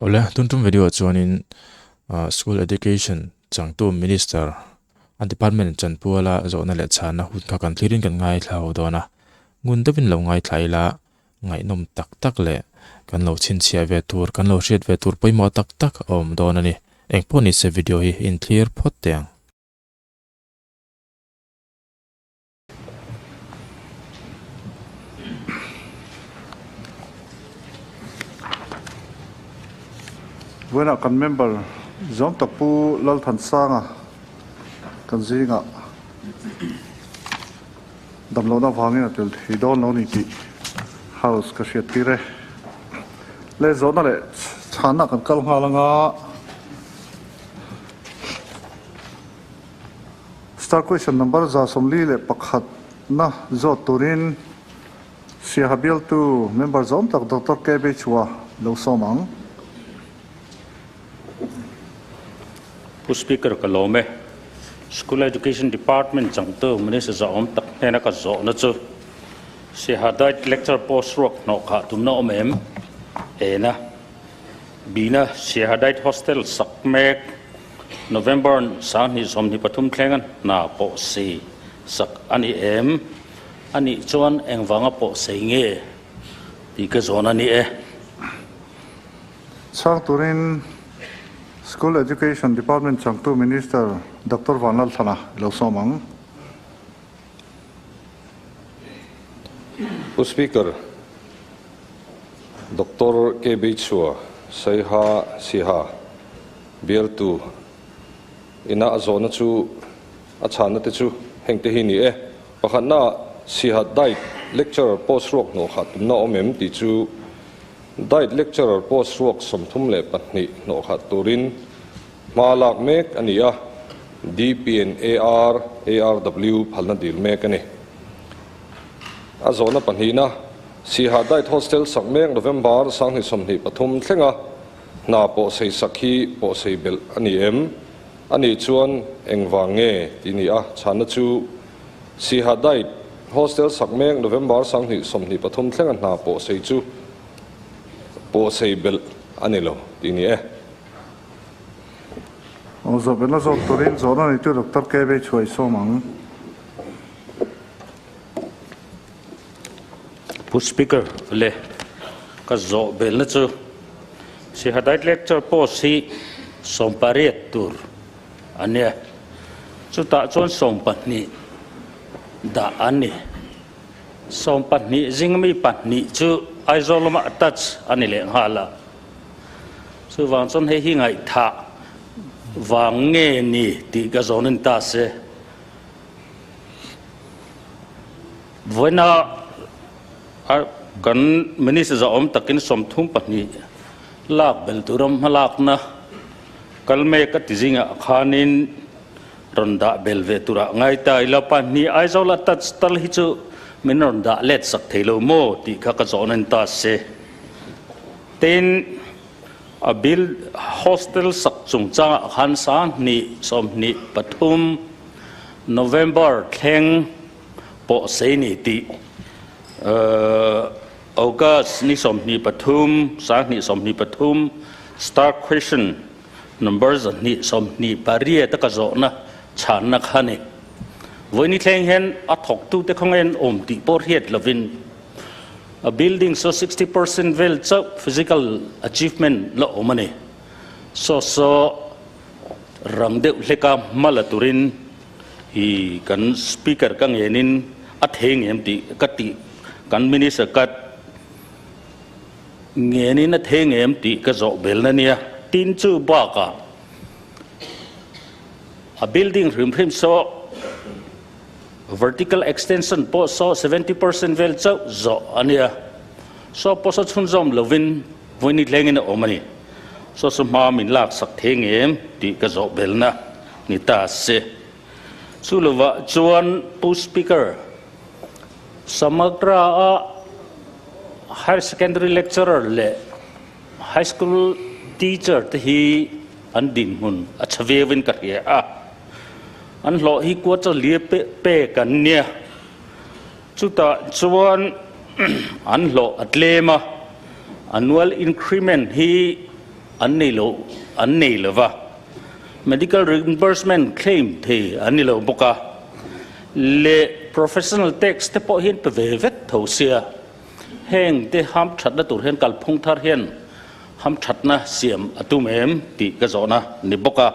Awle, tun tum video ah chuanin School Education changtu Minister a department chanpuala zawhna leh chhanna hun kha kan thlirin kan ngaithla ho dawn a, ngun deuhin lo ngaithla ila ngaihnawm tak tak leh kan lo chhinchhiah ve tur, kan lo hriat ve tur pawimawh tak tak a awm dawn a ni. Engpawh nise video hi inthlir phawt teh ang. Vawiinah kan member zawng tak Pu Lalthansanga kan zingah damlohna avangin a tel thei dawn lo ni tih House ka hriat tir e. Le zawhna leh chhanna kan kal nghal anga. Star question number 141 na zawt turin Siaha bialtu member zawm tak Doctor KB Chua lo sawm ang. Pu Speaker ka lawm e. School Education Department changtu Minister zahawm tak hnena ka zawhna chu Siaha Diet Lecture post ruak hnawh khah tumna awm em? Ena. Bina Siaha Diet Hostel sak mek November 2023 thlenga hna pawh sei sak a ni em? A nih chuan engvanga pawh sei nge tih ka zawn a ni e. Chhang turin School Education Department changtu Minister Doctor Vanlalthlana i lo sawm ang. Pu Speaker, Doctor KB Chua, Saiha Siha, bialtu ina a zawhna chu a chhanna te chu heng te hi ni e. Pakhatna ah Siha Diet Lecturer post ruak hnawh khat tumna awm em tih chu Diet Lecturer post ruak 32 hnawh khat turin hma lak mek a ni a, DPNAR, ARW phalna dil mek a ni. A zawhna pahnihna, Siha Diet Hostel sak mek November 2023 thlenga hna pawhsei sak hi pawhsei belh a ni em? A nih chuan engvang nge tih ni a, chhanna chu Siha Diet Hostel sak mek November 2023 thlenga hna pawhsei chu pawhsei belh a ni lo tih ni e. Aw zawhbelna zawk turin zawhna neitu Doctor KB Chhuai sawm ang. Pu Speaker, le ka zawhbelna chu Siha Diet Lecture post hi 18 tur a nia, chutah chuan 12 dah an ni. 12 zing mi pahnih chu Aizawl lama attach a ni leh nghal a. Chuvang chuan hei hi ngaihthah vang nge ni tih ka zawn in ta se. Vawiina kan Minister zahawm takin 32 lak bel tura hmalakna kal mek a ti zingah khanin rawn dah bel ve turah ngai ta ila pahnih Aizawl a touch tal hi chu min rawn dah let sak thei lo maw tih kha ka zawn in ta se. Tin, a bill hostel sak chungchangah khan 2023 November thleng pawh sei ni tih August ni 23, 2023 Star Question number 228 a ka zawhna chhanna kha a ni. Vawiin thleng hian a thawktute khawngaih an awm tih pawh hriat lovin A building saw 60% vel chauh physical achievement la awm a ni. Saw saw rang deuh hleka hma la turin i kan speaker ka ngenin a thei ngem tih ka tih kan minister ka ngenin a thei ngem tih ka zawh belna nia. Tin chu bakah a building hrim hrim saw Vertical extension pawh saw 70% vel chauh zawh a nia. Saw pawh saw chhunzawm lovin vawiin thlengin a awm a ni. Saw saw hma min lak sak thei ngem tih ka zawh belna ni ta se. Chu lovah chuan Pu Speaker, Samagra a Higher Secondary Lecturer leh High School Teacher te hi an dinhmun a chhe viauin ka hria a. An hlawh hi kua chaw lia pek an nia. Chutah chuan an hlawh a tlem a, annual increment hi an nei lo an nei lova, medical reimbursement claim thei an ni lo bawk a, leh professional tax te pawh hian pe ve vek tho sia. Heng te ham thatna tur hian kalphung thar hian ham thatna siam a tum em tih ka zawhna ni bawk a.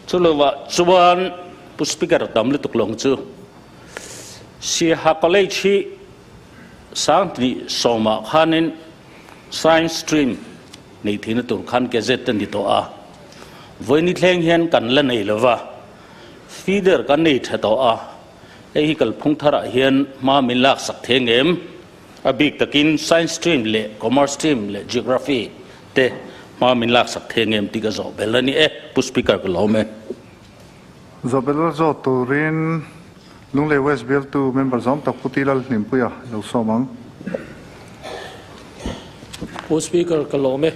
Chu lovah chuan Pu Speaker tam lutuk lawng chu Siaha College hi Sanghnih sawmah khanin Science stream nei theihna tur khan gazette a ni tawh a, vawiin thleng hian kan la nei lo va, feeder kan nei tha tawh a, hei hi kalphung tharah hian hma min laksak thei ngem? A bik takin Science stream leh Commerce stream leh Geography te hma min laksak thei ngem tih ka zawh bel a ni e, Pu Speaker ka lawm e. Zawh bel a zawh turin Lunglei West bialtu member zawm tak Pu Tilal Hlimpuia lo sawm ang. Pu Speaker ka lawm e.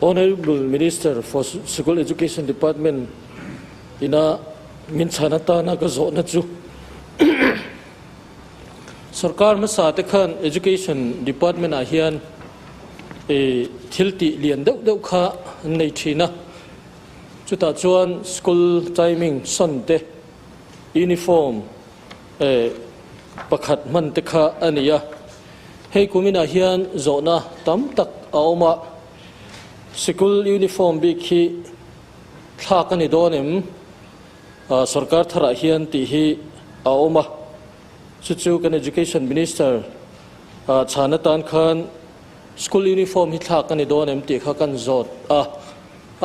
Honourable Minister for School Education Department ina min chhan atana ka zawhna chu Sorkar hmasa te khan Education Department ah hian thil tih lian deuh deuh kha an nei thin a. Chutah chuan school timing sawn te, uniform pakhat hman te kha a ni a. Hei kuminah hian zawhna tam tak a awm a, sikul uniform bik hi thlak a ni dawn em sorkar tharah hian tih hi a awm a. Chu chu kan Education Minister chhan atan khan school uniform hi thlak a ni dawn em tih kha kan zawt a.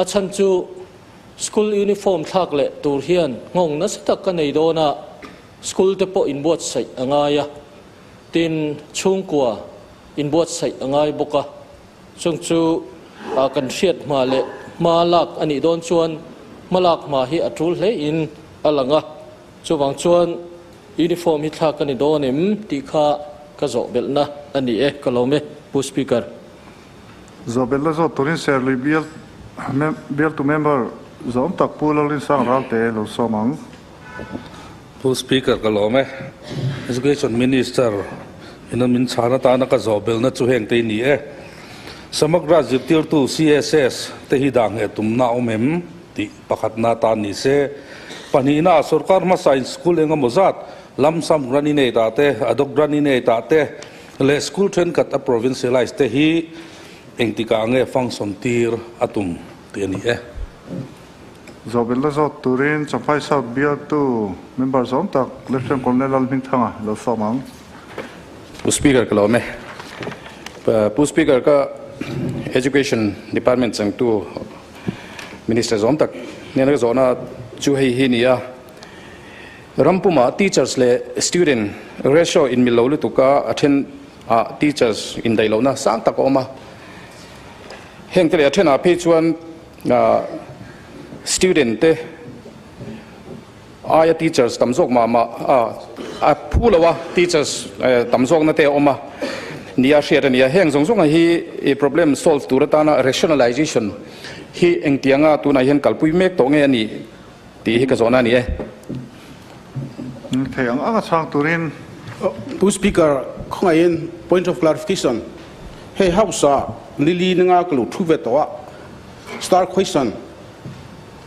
A chhan chu school uniform thlak leh tur hian nghawng nasa tak ka nei dawn a, school te pawh inbuatsaih a ngai a, tin chhungkua inbuatsaih a ngai bawk a, chung chu kan hriat hma leh hma lak a nih dawn chuan hma lak hma hi a tul hle in a lang a, chuvang chuan uniform hi thlak a ni dawn em tih kha ka zawh belhna a ni e, ka lawm e Pu Speaker. Zawhbelna zawt turin Serlui bial bialtu member zawm tak Pu Lalrinsang Ralte lo sawm ang. Pu Speaker ka lawm e. Education Minister ina min chhan atana ka zawhbelna chu heng te ni e. Samagra zirtirtu CSS te hi dah ngheh tumna awm em tih pakhatna atan ni se. Pahnihna sorkar hmasa in school engemaw zat lamsam grant-in-aid ah te, adop grant-in-aid ah te, Leh school thenkhat a provincialize te hi engtikah nge function tir a tum tih a ni e. Zawhbelna zawt turin Champhai South bialtu member zawm tak Lieutenant Colonel Lalhmingthanga lo sawm ang. Pu Speaker ka lawm e. Pu Speaker ka Education Department changtu Minister zawm tak hnena ka zawhna chu hei hi ni a. Ram pumah teachers leh student ratio inmil lo lutuk a, a then ah teachers indaih lohna sang tak a awm a. Heng te leh a thenah phei chuan student te aia teachers tam zawk mah mah a phu lo a, teachers tam zawkna te a awm a nia hriat a ni a. Heng zawng zawng hi problem solve tur atana rationalization hi engtianga tunah hian kalpui mek tawh nge a nih? Tih hi ka zawhna a ni e. Thei ang ang a chhang turin. Pu Speaker, khawngaihin point of clarification, hei House ah Lily ninga ka lo thu ve tawh a, star question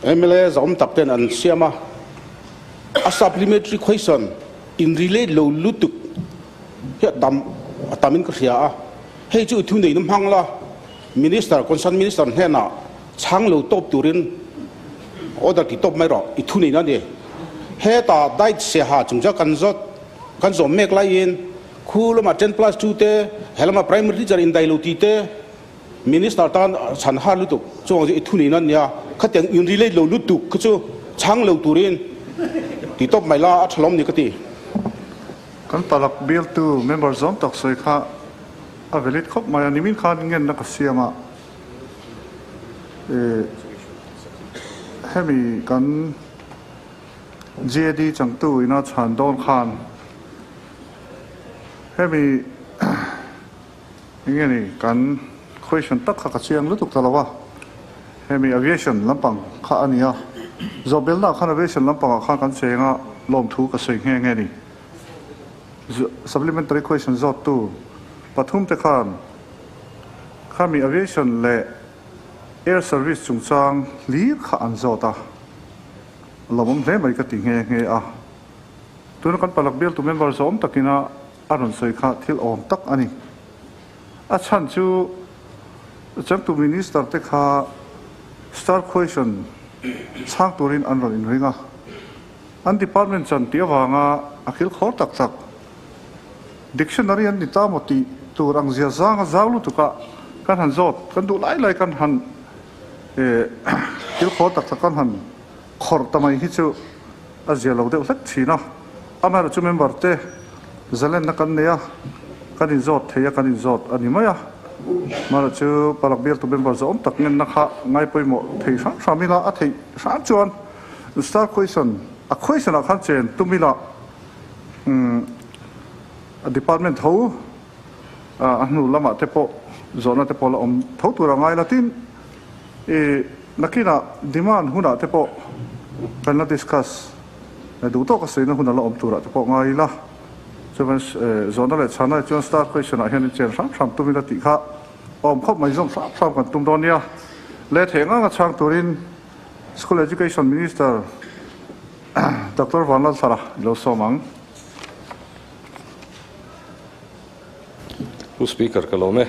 mla zawm tak ten an siam a, a supplementary question in relate lo lutuk hi a tam a tam in ka hria a, hei chu i thu nei na hmang la, Minister, concerned Minister hnenah Chhang lo tawp turin order ti tawp mai rawh, i thu neihna a ni. Heta diet siaha chung chuan kan zawt kan zawm mek laiin khu lama 10+2 te, he lama primary teacher indai lo ti te minister tan chhan har lutuk chuang chu i thu neihna a nia. Khatiang in relate lo lutuk kha chu chhang lo turin ti tawp mai la a tha lawm ni ka ti. Kan palak bialtu member zawm tak sawi kha a valid khawp mai a, nimin khan ngenna ka siam a. Hemi kan GAD changtu ina chhan dawn khan hemi enge ni kan question tak kha ka chiang lutuk ta lo a, hemi aviation lampang kha a ni a, zawhbelna ah khan aviation lampang ah khan kan cheng a lawmthu ka sawi nghe nghe ni. Supplementary question zawttu pathum te khan. Khami aviation leh air service chungchang hlir kha an zawt a, lawmawm hle mai ka ti nghe nghe a. Tuna kan palak bialtu member zawm takina a rawn sawi kha thil awm tak a ni. A chhan chu changtu minister te kha star question chhang turin an rawn inring a, an department chan tih avanga a kilkhawr tak tak dictionary an ni ta maw tih tur ang zia zang a zau lutuk a, kan han zawt kan duh lai lai kan han kilkhawr tak tak kan han khawrh ta mai hi chu a zia lo deuh hlek thin a. Amaherawh chu member te zalenna kan nei a, kan inzawt thei a, kan inzawt a ni mai a. Amaherawh chu Palak bialtu member zawhawm tak ngenna kha ngai pawimawh thei hram hram ila, a theih hram chuan star question, a question ah khan chen tum ila umm department tho a hnu lamah te pawh zawhna te pawh la awm tho tur a ngai la tin i nakinah demand hunah te pawh kan la discuss duh tawk a sawiina hun a la awm turah te pawh ngai ila chuan zawhna leh chhana chuan star question ah hian in chen hram hram tum ila tih kha awm khawp mai zawm hram hram kan tum dawn nia le thei ang anga chhang turin School Education Minister Doctor Vanlalthara i lo sawm ang. Pu Speaker ka lawm e.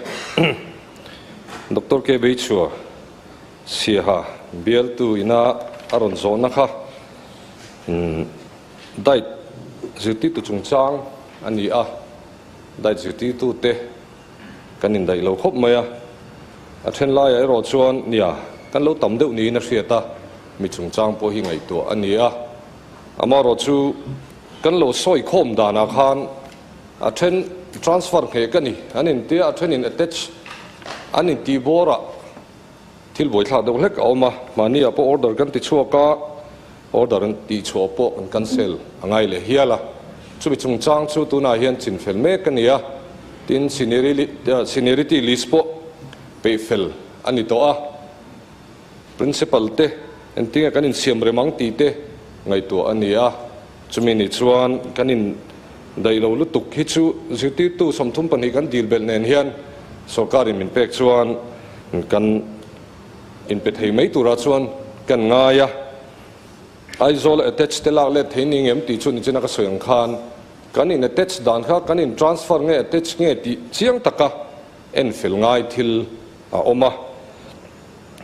Doctor K Beichhua Siaha bialtu ina a rawn zawhna kha diet zirtirtu chungchang a ni a, diet zirtirtute kan indaih lo khawp mai a, a then laiah erawh chuan nia kan lo tam deuh niin a hriat a, mi chungchang pawh hi ngaihtuah a ni a, amaherawh chu kan lo sawi khawm danah khan a then transfer ngheh ka ni an intia, a thenin attach an intih bawrah thil buaithlak deuh hlek a awm a, mahniah pawh order kan ti chhuak a, order an tih chhuah pawh kan cancel a ngai leh hial a, chumi chungchang chu tunah hian chinfel mek a ni a, tin seniority list pawh peihfel a ni tawh a, principal te engtinge kan insiam rem ang tih te ngaihtuah a ni a, chumi ni chuan kan in daih lo lutuk hi chu zirtirtu 32 kan dil belh nen hian sawrkarin min pek chuan kan inpe thei mai turah chuan kan ngai a, Aizawl attach te lak let thei ni ngem tih chu nichina ka sawi ang khan kan in attach dan kha kan in transfer nge attach nge tih chiang taka en fel ngai thil a awm a,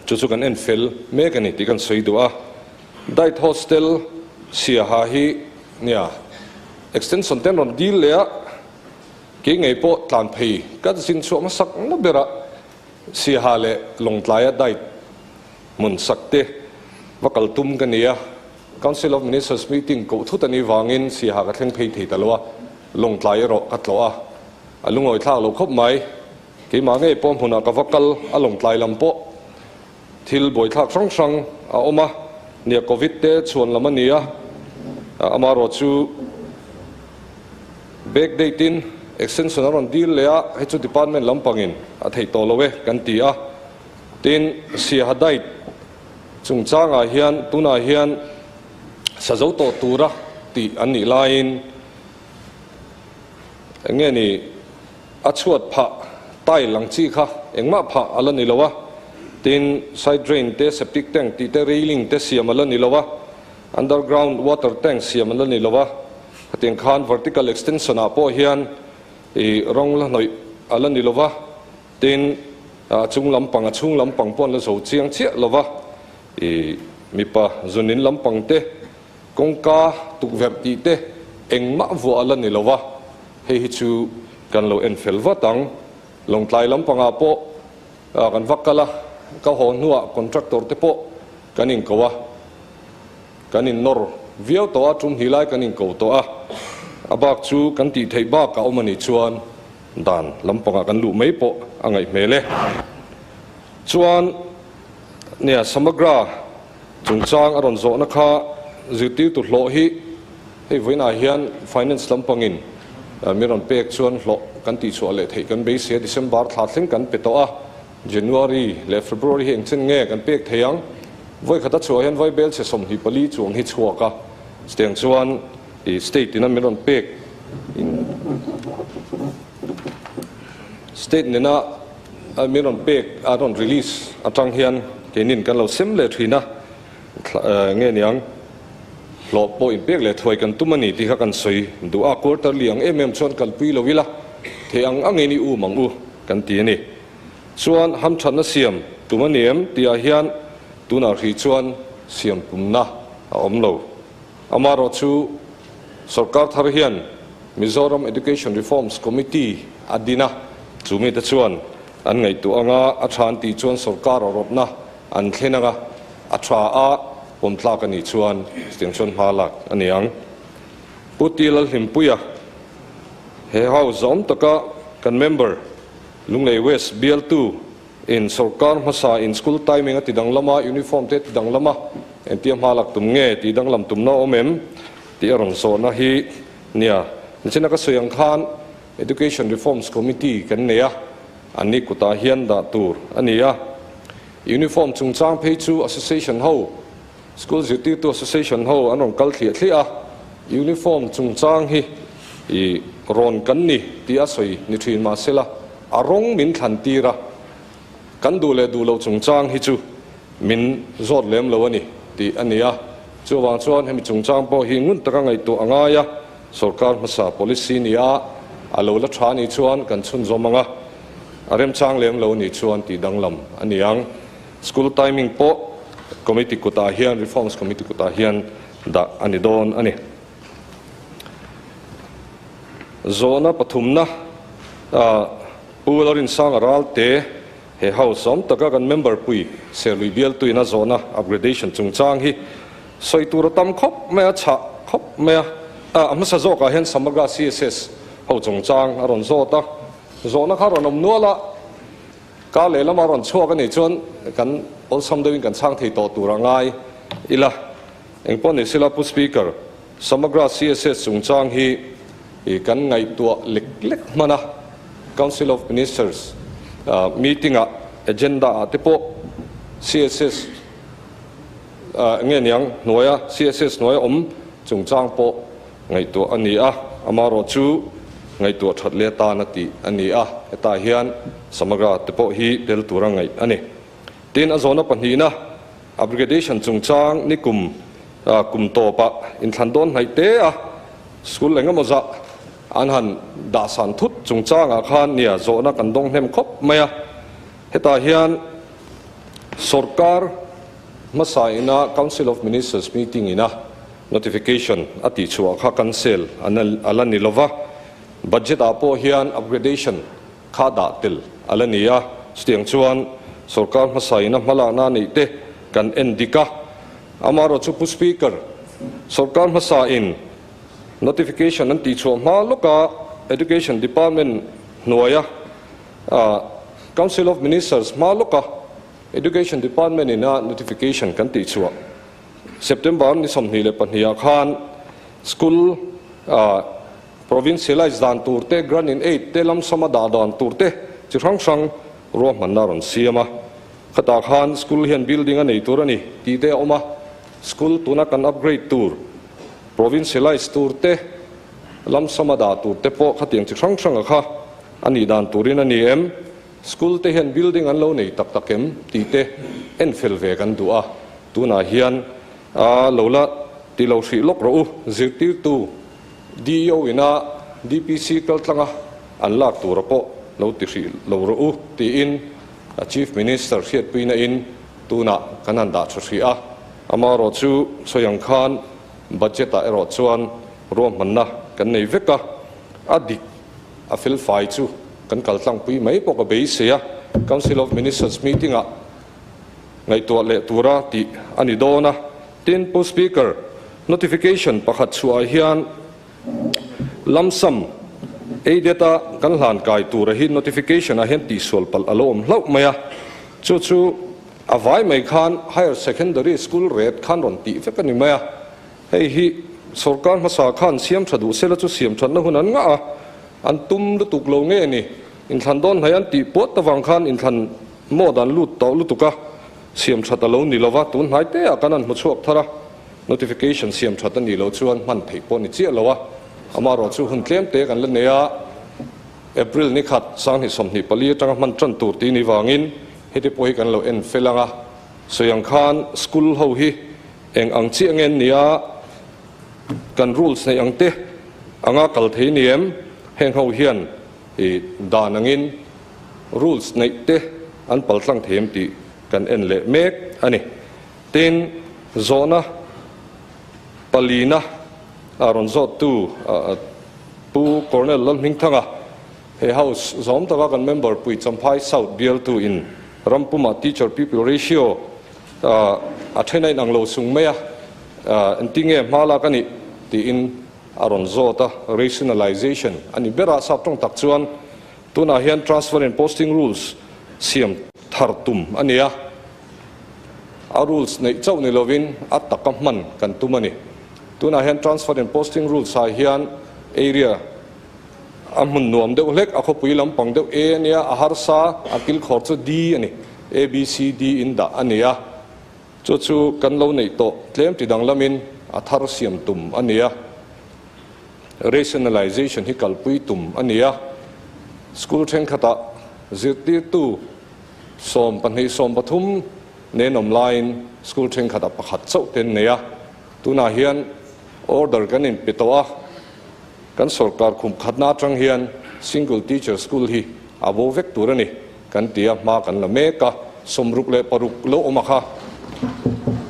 chu chu kan en fel mek a ni tih kan sawi duh a. Diet Hostel Siaha hi nia extension ten rawn dil leh a, kei ngei pawh tlan phei ka zin chhuah hmasak na berah Siaha leh Lawngtlaia diet hmun sak te va kal tum ka ni a, Council of Ministers meeting koh thut a nih vangin Siaha ka thleng phei thei ta lo a, Lawngtlai erawh ka tlawh a, a lungawi thlak lo khawp mai. Keimah ngei pawh hmunah ka va kal a, Lawngtlai lam pawh thil buaithlak hrang hrang a awm a, nia Covid te chhuan lam a ni a, amaherawh chu back date in extension a rawn deal leh a, hei chu department lampangin a theih tawh lo e kan ti a, tin Siaha diet chungchangah hian tunah hian sa zo tawh tura tih an nih laiin eng nge ni a chhuat phah tile ang chi kha engmah phah a la ni lo a, tin side drain te septic tank tih te railing te siam a la ni lo a, underground water tank siam a la ni lo a, hetiang khan vertical extension ah pawh hian ih rawng la hnawih a la ni lo va, tin a chung lampang a chhung lampang pawh an la zo chiang chiah lo va, ih mipa zunin lampang te kawngka tukverh tih te engmah vuah a la ni lo va, hei hi chu kan lo en fel vat ang. Lawngtlai lampangah pawh kan va kal a, ka haw hnuah contractor te pawh kan inko a, kan innawr viau tawh a, tum hnih lai kan inko tawh a, a bak chu kan tih theih bak a awm a nih chuan dan lampangah kan luh mai pawh a ngaih hmel e. Chuan nia Samagra chungchang a rawn zawhna kha zirtirtu hlawh hi hei vawiinah hian finance lampangin mi rawn pek chuan hlawh kan tihchhuah leh theih kan beisei a, December thla thleng kan pe tawh a, January leh February hi engchen nge kan pek thei ang? Vawi khata chhuah hian vai bel chhe 24 chuang hi chhuak a, chutiang chuan i state ina min rawn pek in state nena min rawn pek an rawn release atang hian keinin kan lo sem leh thin a, nge niang hlawh pawh inpek leh thuai kan tum a ni tih kha kan sawi duh a, quarterly ang em em chuan kalpui lo ila theih ang angin i um ang u kan ti a ni. Chuan hamthatna siam tum a ni em tihah hian tunah hrih chuan siam tumna a awm lo. Amaherawh chu sorkar thar hian Mizoram Education Reforms Committee a din a, chu mite chuan an ngaihtuah anga a tha an tih chuan sorkar a rawtna an thlen anga a tha a pawm tlak a nih chuan chutiang chuan hma lak a ni ang. Pu Ti Lalhlimpuia he House zawm taka kan member Lunglei West bialtu in sorkar hmasa in school timing a ti danglam a, uniform te a ti danglam a, entia hma lak tum nge tih danglam tumna a awm em tih a rawn zawhna hi nia. Nichina ka sawi ang khan Education Reforms Committee kan nei a, anni kutah hian dah tur a ni a. Uniform chungchang phei chu association ho, school zirtirtu association ho an rawn kal thliah thliah a, uniform chungchang hi i rawn kan ni tih a sawi ni thin mahsela a rawng min thlan tir a, kan duh leh duh loh chungchang hi chu min zawt lem lo a ni tih a ni a. Chuvang chuan hemi chungchang pawh hi ngun taka ngaihtuah a ngai a, sorkar hmasa policy ni a, a lo la tha nih chuan kan chhunzawm ang a, a remchang lem lo nih chuan tih danglam a ni ang. School timing pawh committee kutah hian, Reforms Committee kutah hian dah a ni dawn a ni. Zawhna pathumna Pu Lorinsanga Ralte he House awm taka kan member pui Serlui bialtuina zawhna upgradation chungchang hi sawi tur a tam khawp mai a, chhah khawp mai a. A hmasa zawkah hian Samagra CSS ho chungchang a rawn zawt a, zawhna kha rawn awm nual a, Kar lehlam a rawn chhuak a nih chuan kan awlsam deuhin kan chhang thei tawh tur a ngai ila. Engpawh ni sela Pu Speaker, Samagra CSS chungchang hi kan ngaihtuah lek lek hman a, Council of Ministers meeting ah agenda ah te pawh CSS nge niang hnuaia CSS hnuaia awm chungchang pawh ngaihtuah a ni a, amaherawh chu ngaihtuah that leh atan a tih a ni a, hetah hian Samagra te pawh hi tel tura ngaih a ni. Tin, a zawhna pahnihna, upgradation chungchang nikum kum tawpah inthlan dawn hnaih te a, school eng emaw zah an han dahsan thut chungchangah khan nia zawhna kan dawng hnem khawp mai a, hetah hian sorkar hmasa ina Council of Ministers meeting ina notification a tihchhuah kha cancel a la ni lova, budget ah pawh hian upgradation kha dah tel a la ni a, chutiang chuan sorkar hmasa in a hmalakna neih te kan en dik a, amaherawh chu Pu Speaker, sorkar hmasa in notification an tihchhuah hma lawka Education Department hnuaia Council of Ministers hma lawka Education Department in a notification kan tihchhuah September ni 22 ah khan school Provincialize dan tur te, grant in aid te, lamsama dah dan tur te chi hrang hrang ruahmanna a rawn siam a. Khatah khan school hian building a nei tur a ni tih te a awm a, school tuna kan upgrade tur, provincialize tur te, lamsama dah tur te pawh khatiang chi hrang hranga kha a nih dan turin a ni em? School te hian building an lo nei tak tak em tih te en fel ve kan duh a, tunah hian a lo la ti lo hrih lawk rawh u, zirtirtu DEO ina DPC kaltlanga an lak tura pawh lo ti hrih lo rawh u tiin Chief Minister hriatpuina in tunah kan han dah tha hrih a. Amaherawh chu sawi ang khan budget ah erawh chuan ruahmanna kan nei vek a, a dik a felfai chu kan kaltlangpui mai pawh ka beisei a, Council of Ministers meeting ah ngaihtuah leh tura tih a ni dawn a. Tin, Pu Speaker, notification pakhat chhuah ah hian lump sum aided a kan hlan kai tura hi notification ah hian tihsual palh a lo awm hlauh mai a, chu chu a vai mai khan higher secondary school rate khan rawn tih vek a ni mai a, hei hi sorkar hmasa khan siam tha duh sela chu siam thatna hun an ngah a, an tum lutuk lo nge ni, inthlan dawn hnai an tih puat avang khan inthlan mode an lut tawh lutuk a. Siam that a lo ni lova, tun hnai te ah kan han hmu chhuak thar a, notification siam that a nih loh chuan hman theih pawh ni chiah lo a, amaherawh chu hun tlem te kan la nei a, April ni khat 2024 atanga hman tan tur tih ni vangin heti pawh hi kan lo en fel ang a. Sawi ang khan school ho hi eng ang chiah nge an nia, kan rules neih ang te anga kal thei ni em? Heng ho hian i dan angin rules neih te an paltlang thei em tih kan en leh mek a ni. Tin, zawhna palina a rawn zawttu Pu Colonel Lalhmingthanga, he House zawm taka kan member pui Champhai South bialtu in rampuma teacher pupil ratio a then a inang lo sung mai a, engtinge hma lak a nih tiin a rawn zawt a, rationalization a ni ber a, sap tawng tak chuan tunah hian transfer and posting rules siam thar tum a ni a, a rules neih chauh ni lovin a taka hman kan tum a ni. Tunah hian transfer and posting rules ah hian area a hmun nuam deuh hlek, a khawpui lampang deuh A a nia, a harsa, a kilkhawr chu D a ni, A, B, C, D in dah a ni a. Chu chu kan lo neih tawh tlem ti danglamin a thar siam tum a ni a. Rationalization hi kalpui tum a ni a. School thenkhatah zirtirtu 12, 13 nen awm laiin school thenkhatah pakhat chauh te an nei a. Tunah hian order kan inpe tawh a, kan sorkar khum khatna atang hian single teacher school hi a bo vek tur a ni kan ti a, hma kan la mek a, 66 lo awm a kha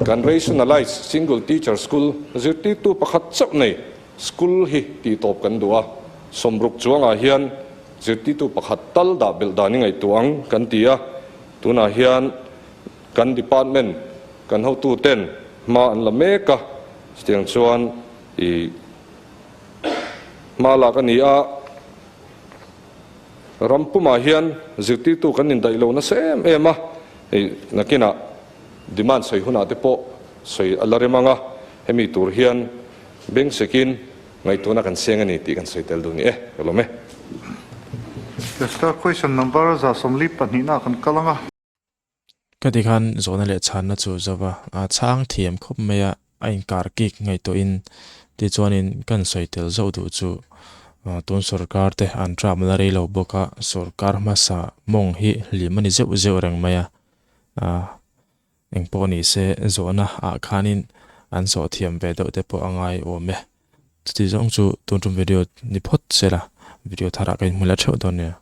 kan rationalize single teacher school zirtirtu pakhat chauh nei school hi tih tawp kan duh a, 60 chuangah hian zirtirtu pakhat tal dah belh dan i ngaihtuah ang kan ti a, tunah hian Kan department kan hotu ten hma an la mek a, chutiang chuan i hma lak a ni a, ram pumah hian zirtirtu kan indaih lo nasa em em a, hei nakinah demand sawi hunah te pawh sawi a la rem ang a, hemi tur hian beng sekin ngaihtuahna kan seng a ni tih kan sawi tel duh ni e, ka lawm e. Star question number 142 na kan kal ang a. Ka ti khan zawhna leh chhanna chu zova a chhang thiam khawp mai a, a inkar kik ngaihtuahin tichuanin kan sawi tel zauh duh chu tun sorkar te an tram la rei lo bawk a, sorkar hmasa mawng hi hlim a ni zeuh zeuh reng mai a, engpawh ni se zawhna ah khanin an zawh thiam ve deuh te pawh a ngai awm e. Chuti zawng chu tun tum video ni phawt se la, video tharah ka inhmu la theuh dawn nia.